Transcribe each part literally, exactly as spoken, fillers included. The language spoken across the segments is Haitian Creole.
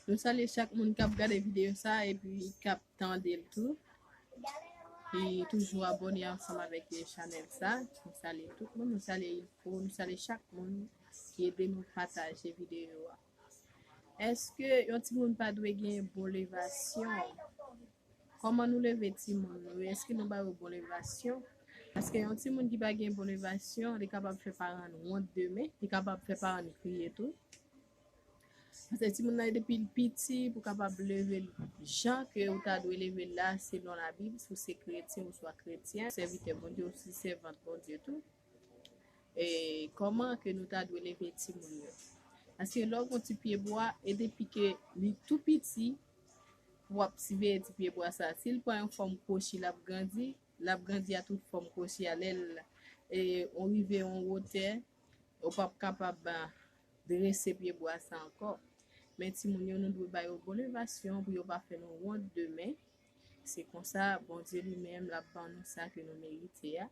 Nou salye chak moun k ap gade videyo sa epi k ap tande l tou. Ki toujou abòne ansanm avèk chanèl sa. Nou salye tout moun, nou salye Ilfo, nou salye chak moun ki ede nou pataje videyo a. Èske yon timoun pa dwe gen bon levasyon? Kòman nou leve timoun nou? Èske nou ba yo bon levasyon? Paske yon timoun ki pa gen bon levasyon, li kapab fè paran n wont demen, li kapab fè paran n kriye tou. Paske timoun nan depi l piti, pou kapab leve l jan ke ou ta dwe leve l la, selon Labib, si w se kretyen ou swa kretyen, sèvitè Bondye ou se sèvant Bondye tou. E kòman ke nou ta dwe leve timoun yo? Paske lè w gon ti pyebwa, e depi ke li tou piti, w ap siveye ti pyebwa sa. Si l pran yon fòm kwochi, l ap grandi, l ap grandi a tout fòm kwochi a. Lè l, e, ou rive yon wotè, ou p ap kapab, a, drese pyebwa sa ankò. Men timoun yo, nou dwe ba yo bon levasyon pou yo pa fè nou wont demen. Se konsa, Bondye li menm, l ap ban nou sa ke nou merite a.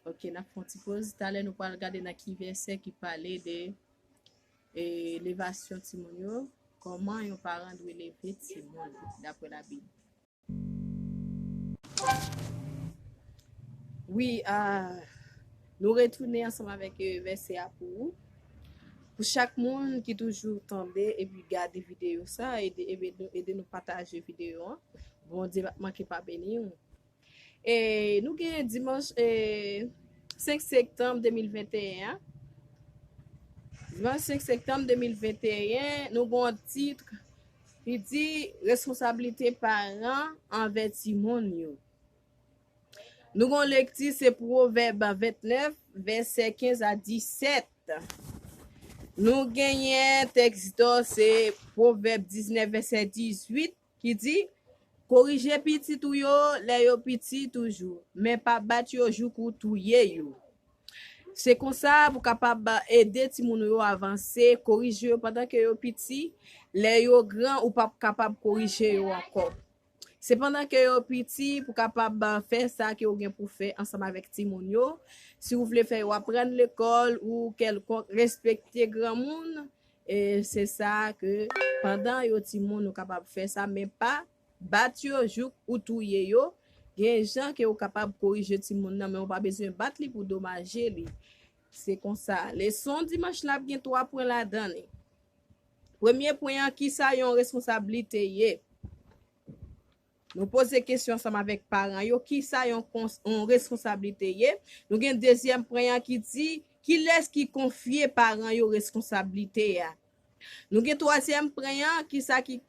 Ok, n ap fè yon ti poz. Talè nou pral gade nan ki vèsè ki pale de, e, levasyon timoun yo, kòman yon paran dwe leve timoun, dapre Labib. Wi, a, nou retounen ansanm avèk, e, vèsè a pou ou. Pou chak moun ki toujou tande epi gade videyo sa, ede, ede nou, ede nou pataje videyo an. Bondye p ap manke pa beni w. E nou gen dimanch, e, senk septanm de mil venteyen an. Dimanch senk septanm de mil venteyen, nou gen yon tit ki di responsablite paran anvè timoun yo. Nou gen yon lekti, se Pwovèb vennèf, vèsè kenz a disèt. Nou genyen tèks dò, se Pwovèb diznèf, vèsè dizuit, ki di, korije pitit ou yo lè yo piti toujou, men pa bat yo jouk ou touye yo. Se konsa pou kapab ede timoun ou yo avanse, korije yo pandan ke yo piti, lè yo gran, ou p ap kapab korije yo ankò. Se pandan ke yo piti pou kapab fè sa ke ou gen pou fè ansanm avèk timoun yo. Si ou vle fè yo aprann lekòl ou kèlkonk, respekte granmoun, e se sa ke pandan yo timoun ou kapab fè sa, men pa bat yo jouk ou touye yo. Gen jan ke ou kapab korije timoun nan, men ou pa bezwen bat li pou domaje li. Se konsa. Leson dimanch la ap gen twa pwen ladan li. Premye pwen an, kisa yon responsablite ye? Nou poze kesyon ansanm avèk paran yo, kisa yon kons-, yon responsablite ye? Nou gen dezyèm pwen an ki di, kilès ki konfye paran yo responsablite a? Nou gen twazyèm pwen an, kisa ki,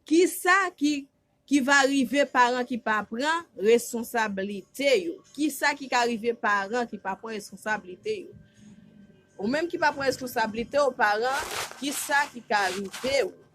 kisa ki, ki va rive paran ki pa pran responsablite yo? Kisa ki ka rive paran ki pa pran responsablite yo? Ou menm ki pa pran responsablite w, paran, kisa ki ka rive w?